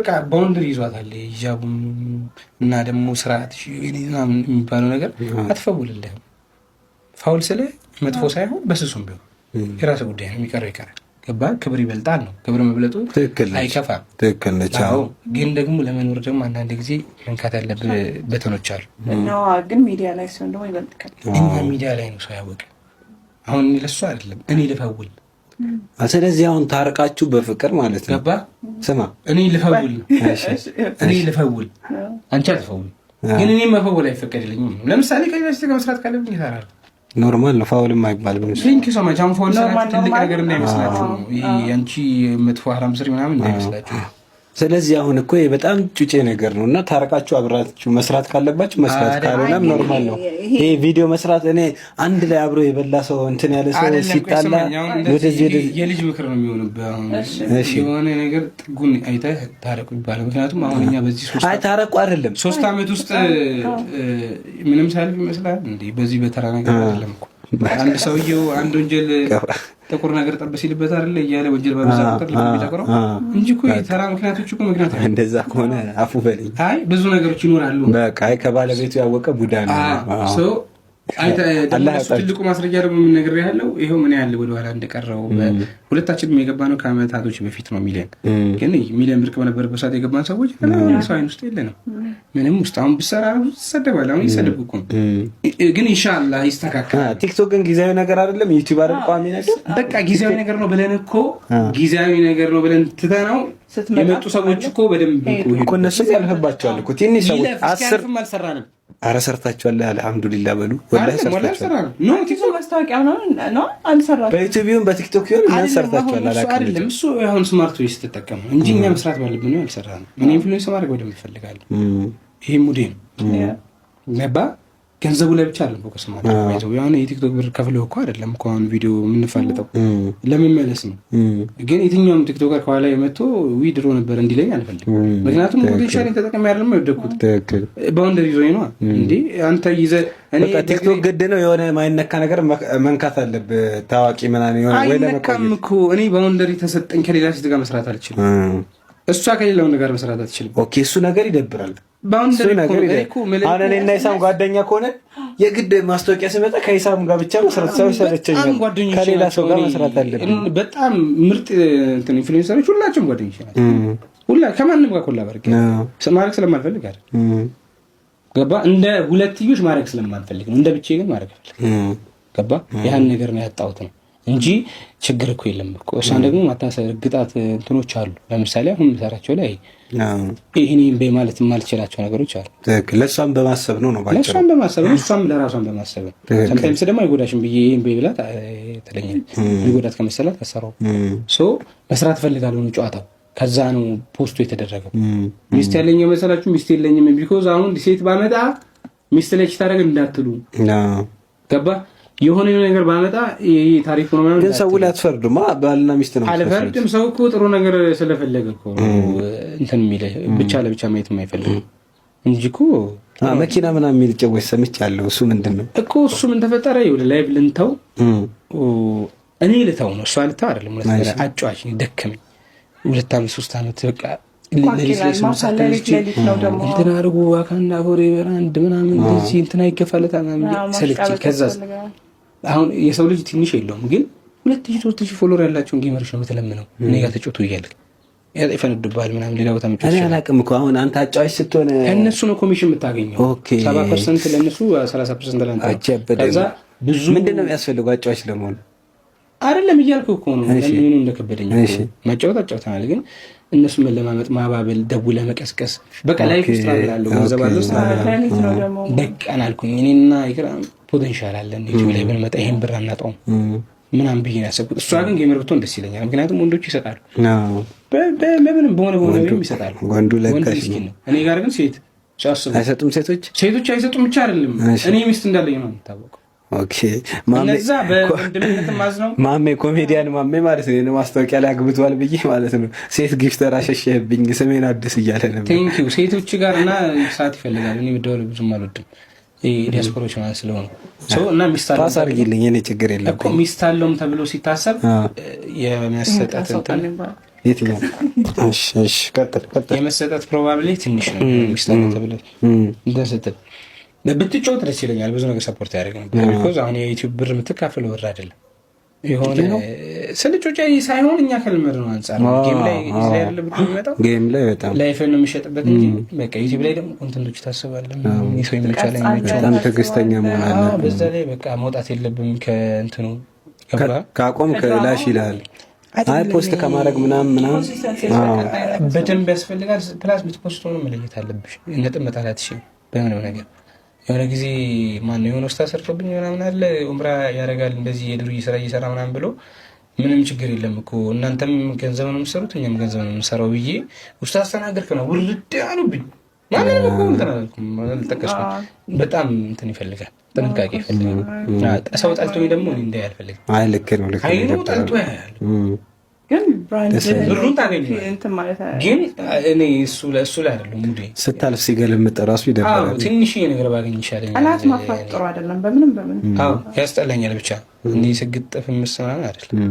በቃ boundary ይዟታል ሂጃቡ እና ደግሞ ስርዓት ምናምን የሚባለው ነገር አትፈውልልህም። Foul ስለ መጥፎ ሳይሆን በስሱም ቢሆን የራስ ጉዳይ ነው። የሚቀረው ይቀራል። ገባ? ክብር ይበልጣል ነው። ክብር መብለጡ አይከፋም። ትክክል ነች። ግን ደግሞ ለመኖር ደግሞ አንዳንድ ጊዜ መንካት ያለብህ button ኦች አሉ። ግን ሚዲያ ላይ ሲሆን ደግሞ ይበልጥ እኛ ሚዲያ ላይ ነው ሰው ያወቀ። አሁን እኔ ለሱ አይደለም እኔ ልፈውል። ስለዚህ አሁን ታርቃችሁ በፍቅር ማለት ነው። ገባ? ስማ እኔ ልፈውል፣ እኔ ልፈውል፣ አንቺ አትፈውል። ግን እኔ መፈወል አይፈቀድልኝም። ለምሳሌ ከሌላ ሴት ጋር መስራት ካለብኝ ይሰራል። Normal ነው። Foul ም አይባልም። Thank you so much። አሁን foul ስላችሁ ትልቅ ነገር እንዳይመስላችሁ ነው። ይሄ አንቺ መጥፎ ሀራም ስሪ ምናምን እንዳይመስላችሁ። ስለዚህ አሁን እኮ በጣም ጩጬ ነገር ነው እና ታርቃችሁ አብራችሁ መስራት ካለባችሁ መስራት፣ ካልሆነም normal ነው። ይሄ ቪዲዮ መስራት እኔ አንድ ላይ አብሮ የበላ ሰው እንትን ያለ ሰው ሲጣላ ወደዚህ የልጅ ምክር ነው የሚሆንብህ። አሁን የሆነ ነገር ጥጉን አይተህ ታረቁ ይባላል። ምክንያቱም አሁን እኛ በዚህ አይ ታረቁ አይደለም 3 ዓመት ውስጥ ምንም ሳልፍ ይመስላል እንዴ? በዚህ በተራ ነገር አይደለም እኮ። አንድ ሰውየው አንድ ወንጀል ጥቁር ነገር ጠብ ሲልበት አይደለ እያለ ወንጀል በበዛ ቁጥር ልብ የሚጠቁረው እንጂ እኮ የተራ ምክንያቶች እኮ ምክንያት እንደዛ ከሆነ አፉ በለኝ። አይ ብዙ ነገሮች ይኖራሉ። በቃ አይ ከባለቤቱ ያወቀ ቡዳ ነው። ትልቁ ማስረጃ ደግሞ የምንነግርህ ያለው ይኸው ምን ያህል ወደኋላ እንደቀረው ሁለታችንም የገባ ነው ከአመታቶች በፊት ነው። ሚሊዮን ግን ሚሊዮን ብርቅ በነበረበት ሰዓት የገባን ሰዎች ሰው አይን ውስጥ የለንም ምንም ውስጥ። አሁን ብሰራ ይሰደባል። አሁን ይሰደብ እኮ ነው። ግን ኢንሻላህ ይስተካከላል። ቲክቶክ ግን ጊዜያዊ ነገር አይደለም። ዩቲዩብ አይደል ቋሚ ነገር። በቃ ጊዜያዊ ነገር ነው ብለን እኮ ጊዜያዊ ነገር ነው ብለን ትተነው የመጡ ሰዎች እኮ በደንብ እኮ እነሱም ያልፍባቸዋል እኮ ትንሽ ሰዎች 10 አልሰራንም። አረ ሰርታችኋል፣ አልሐምዱሊላህ በሉ። ወላሂ ሰርታችኋል። ማስታወቂያ ነው አልሰራችሁም። በዩቲዩብ ይሁን በቲክቶክ ይሁን እናንተ ሰርታችኋል። አይደለም እሱ አሁን smart ወይ ስትጠቀሙ እንጂ እኛ መስራት ባለብን ነው ያልሰራነው። እኔ influence ማድረግ በደንብ እፈልጋለሁ። ይሄ mood ኤ ነው። ገባ? ገንዘቡ ላይ ብቻ አይደለም focus ማድረግ። አሁን የቲክቶክ ብር ከፍለው እኮ አይደለም እኮ አሁን ቪዲዮ የምንፋልጠው ለመመለስ ነው። ግን የትኛውም TikToker ከኋላ የመጥቶ ዊ ድሮ ነበር እንዲለኝ አልፈልግም። ምክንያቱም potential ኤን ተጠቅሜ አይደለም የወደኩት፣ boundary ይዞኝ ነዋ። እንዴ አንተ ይዘህ ቲክቶክ ግድ ነው የሆነ ማይነካ ነገር መንካት አለብህ። ታዋቂ ምናምን የሆነ ወይ አይነካም እኮ። እኔ boundary ተሰጠኝ፣ ከሌላ ሴት ጋር መስራት አልችልም። እሷ ከሌላ ወንድ ጋር መስራት አትችልም። Okay፣ እሱ ነገር ይደብራል። Boundary አሁን እኔና ሂሳም ጓደኛ ከሆነ የግድ ማስታወቂያ ሲመጣ ከሂሳም ጋር ብቻ መስራት ሰው ይሰለቸኛል። ከሌላ ሰው ጋር መስራት አለብን። በጣም ምርጥ influencer ኦች ሁላቸውም ጓደኞች ናቸው። ሁላ ከማንም ጋር collab ማድረግ ስለማልፈልግ አይደል፣ ገባ? እንደ ሁለትዮሽ ማድረግ ስለማልፈልግ ነው። እንደ ብቻዬ ግን ማድረግ ፈልግ፣ ገባ? ያን ነገር ነው ያጣሁት ነው እንጂ ችግር እኮ የለም እኮ። እሷን ደግሞ ማታሰግጣት እንትኖች አሉ። ለምሳሌ አሁን የምሰራቸው ላይ ይህን በይ ማለት የማልችላቸው ነገሮች አሉ። ለእሷም በማሰብ ነው ነው ለእሷም በማሰብ ነው፣ እሷም ለራሷን በማሰብ ነው። Sometimes ደግሞ አይጎዳሽም ብዬ ይህን በይ ብላት ትለኛለች። የሚጎዳት ከመሰላት አሰራው። So መስራት እፈልጋለሁ ነው ጨዋታው። ከዛ ነው post ኡ የተደረገው። ሚስት ያለኝ የመሰላችሁ ሚስት የለኝም። Because አሁን ሴት ባመጣ ሚስት ላይ ታደረግ እንዳትሉ፣ ገባ? የሆነ ነገር ባመጣ ይሄ ታሪክ ነው ምናምን። ግን ሰው ላይ አትፈርዱማ። ባልና ሚስት ነው። አልፈርድም። ሰው እኮ ጥሩ ነገር ስለፈለገ እኮ እንትን የሚልህ ብቻ ለብቻ ማየት የማይፈልግ እንጂ እኮ። መኪና ምናምን የሚል ጨዎች ሰምቻለሁ። እሱ ምንድን ነው? እኮ እሱ ምን ተፈጠረ? ይኸውልህ live ልንተው፣ እኔ ልተው ነው፣ እሷ ልተው አይደለም። አጫዋች ደከመኝ። 2 ዓመት 3 ዓመት በቃ ሌሊት ላይ 8 ሰዓት ተነስቼ እንትን አድርጉ ዋካንዳ forever አንድ ምናምን እንደዚህ እንትና ይገፋለታል ምናምን ሰለቸኝ። ከዛ አሁን የሰው ልጅ ትንሽ የለውም ግን 2000 3000 follower ያላቸውን gamer ኦች ነው የምትለምነው እኔ ጋር ተጫወቱ እያልክ ይፈነዱብሃል ምናምን ሌላ ቦታ መጫወት። እኔ አላውቅም እኮ አሁን አንተ አጫዋች ስትሆን ከእነሱ ነው ኮሚሽን የምታገኘው። 70% ለእነሱ፣ 30% ለአንተ። ከዛ ብዙ ምንድን ነው የሚያስፈልገው አጫዋች ለመሆን? አይደለም እያልኩ እኮ ነው። ለምን እንደከበደኝ መጫወት አጫውተናል፣ ግን እነሱ መለማመጥ፣ ማባበል፣ ደውለህ መቀስቀስ በቃ life ውስጥ አለው ገንዘብ አለው በቃን አልኩኝ። እኔና ኢክራም potential አለን፣ ዩቲዩብ ላይ ብንመጣ ይሄን ብር አናጣውም ምናምን ብዬ ነው ያሰብኩት። እሷ ግን gamer ብትሆን ደስ ይለኛል። ምክንያቱም ወንዶቹ ይሰጣሉ፣ በምንም በሆነ በሆነ ይሰጣሉ። ወንዱ ምስኪን ነው። እኔ ጋር ግን ሴት አይሰጡም። ሴቶች ሴቶች አይሰጡም ብቻ አይደለም፣ እኔ ሚስት እንዳለኝ ነው የሚታወቀው። እነዛ በወንድምነት ማዝነው ማሜ ኮሜዲያን ማሜ ማለት ነው። ማስታወቂያ ላይ አግብቷል ብዬ ማለት ነው። ሴት gifter አሸሸህብኝ ስሜን አዲስ እያለ ነበር። Thank you። ሴቶች ጋር እና ሰዓት ይፈልጋል። እኔ መደወል ብዙም አልወድም ዲያስፖራዎች ማለት ስለሆኑ እና ሚስት pass አድርጊልኝ፣ እኔ ችግር የለብኝም እኮ። ሚስት አለውም ተብሎ ሲታሰብ የሚያሰጣት እንትን የትኛው? እሺ እሺ፣ ቀጥል ቀጥል። የመሰጠት probability ትንሽ ነው። ሚስት አለ ተብለህ እንትን ስትል ብትጫወት ደስ ይለኛል። ብዙ ነገር support ያደርግ ነበር። Because አሁን የ YouTube ብር የምትካፈለው ብር አይደለም። የሆነ ስለ ጮጫ ሳይሆን እኛ ከልመድ ነው አንጻር ነው። Game ላይ እዚህ ላይ አይደለ ብሩ የሚመጣው። Game ላይ በጣም Life ን ነው የሚሸጥበት እንጂ በቃ YouTube ላይ ደግሞ content ኦች ታስባለህ። ሰው ይመቻል አይመቻል። በጣም ትዕግስተኛ መሆን አለብህ። በዛ ላይ በቃ መውጣት የለብም ከእንትኑ፣ ገባህ? ከአቆም ከላሽ ይልሃል። አይ post ከማድረግ ምናምን ምናምን በደንብ ያስፈልጋል። Plus የምት post ሆነ መለየት አለብሽ። ነጥብ መጣል አትችይም በምንም ነገር። የሆነ ጊዜ ማነው የሆነ ውስታ ሰርቶብኝ ምናምን አለ፣ ኡምራ ያደርጋል እንደዚህ የዱርዬ ስራ እየሰራ ምናምን ብሎ፣ ምንም ችግር የለም እኮ እናንተም ገንዘብ ነው የምትሰሩት እኛም ገንዘብ ነው የምንሰራው ብዬ ውስጥ አስተናገርክ ነው ውርድ አሉብኝ። ማንንም እኮ እንትን አላልኩም፣ አልጠቀስኩም። በጣም እንትን ይፈልጋል፣ ጥንቃቄ ይፈልጋል። ሰው ጠልቶኝ ደግሞ እኔ እንዳይ አልፈልግም። አይ ልክ ነው፣ ልክ ነው። አይኑ ጠልቶ ያያል። ግን brand ብሩን ታገኘዋለህ። እንትን ማለት ግን እኔ እሱ ላይ አይደለም mood ኤ። ስታልፍ ሲገለምጥ ራሱ ይደብራል። ትንሽዬ ነገር ባገኝ ይሻለኛል። ጠላት ማፍራት ጥሩ አይደለም። በምንም በምንም። አዎ ያስጠላኛል። ብቻ እንዲህ ስግጥፍ ምስ ምናምን አይደለም።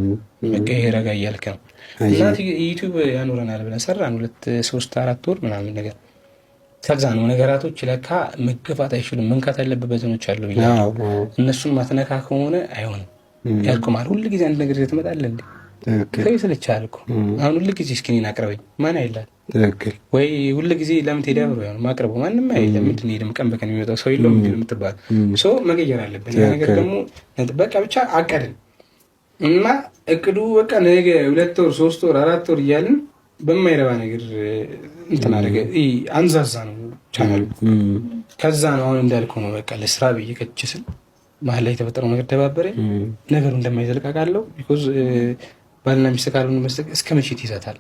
በቃ ይሄ ረጋ እያልክ ነው። እና YouTube ያኖረናል ብለን ሰራን 2፣ 3፣ 4 ወር ምናምን ነገር። ከዛ ነው ነገራቶች ለካ መገፋት አይችሉም። መንካት ያለበት button ኦች አሉ ብያለሁ። እነሱን ማትነካ ከሆነ አይሆንም፣ ያልኩማል። ሁል ጊዜ አንድ ነገር ይዘህ ትመጣለህ እንዴ? ሰው ይሰለችሃል እኮ። አሁን ሁል ጊዜ እስኪ እኔን አቅርበኝ ማን አይላል? ወይ ሁል ጊዜ ለምን ቴዲ አፍሮ ይሆን ማቅረበው ማንም አይልም። ምንድን ነው ቀን በቀን የሚመጣው ሰው የለውም ምንድን ነው የምትባል፣ ሰው መቀየር አለብን። ያ ነገር ደግሞ በቃ ብቻ አቀድን እና እቅዱ በቃ ነገ 2 ወር፣ 3 ወር፣ 4 ወር እያልን በማይረባ ነገር እንትን አደረገ፣ አንዛዛ ነው ቻናሉ። ከዛ ነው አሁን እንዳልከው ነው፣ በቃ ለስራ ብዬ ከች ስል መሀል ላይ የተፈጠረው ነገር ደባበረኝ። ነገሩ እንደማይዘልቅ አውቃለሁ። Because ባልና ሚስት ካልሆነ በስተቀር እስከ መቼ ትይዛታል?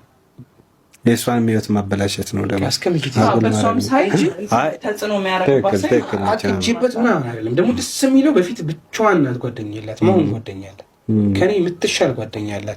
የእሷን ህይወት ማበላሸት ነው ደግሞ። እስከ መቼ ትይዛታል? በእሷም side ተጽዕኖ የሚያደርግባት side ትክክል ናቸው። አቅጄበት ምናምን አይደለም። ደግሞ ደስ የሚለው በፊት ብቻዋን ናት፣ ጓደኛ የላትም። አሁን ጓደኛ አላት፣ ከኔ የምትሻል ጓደኛ አላት።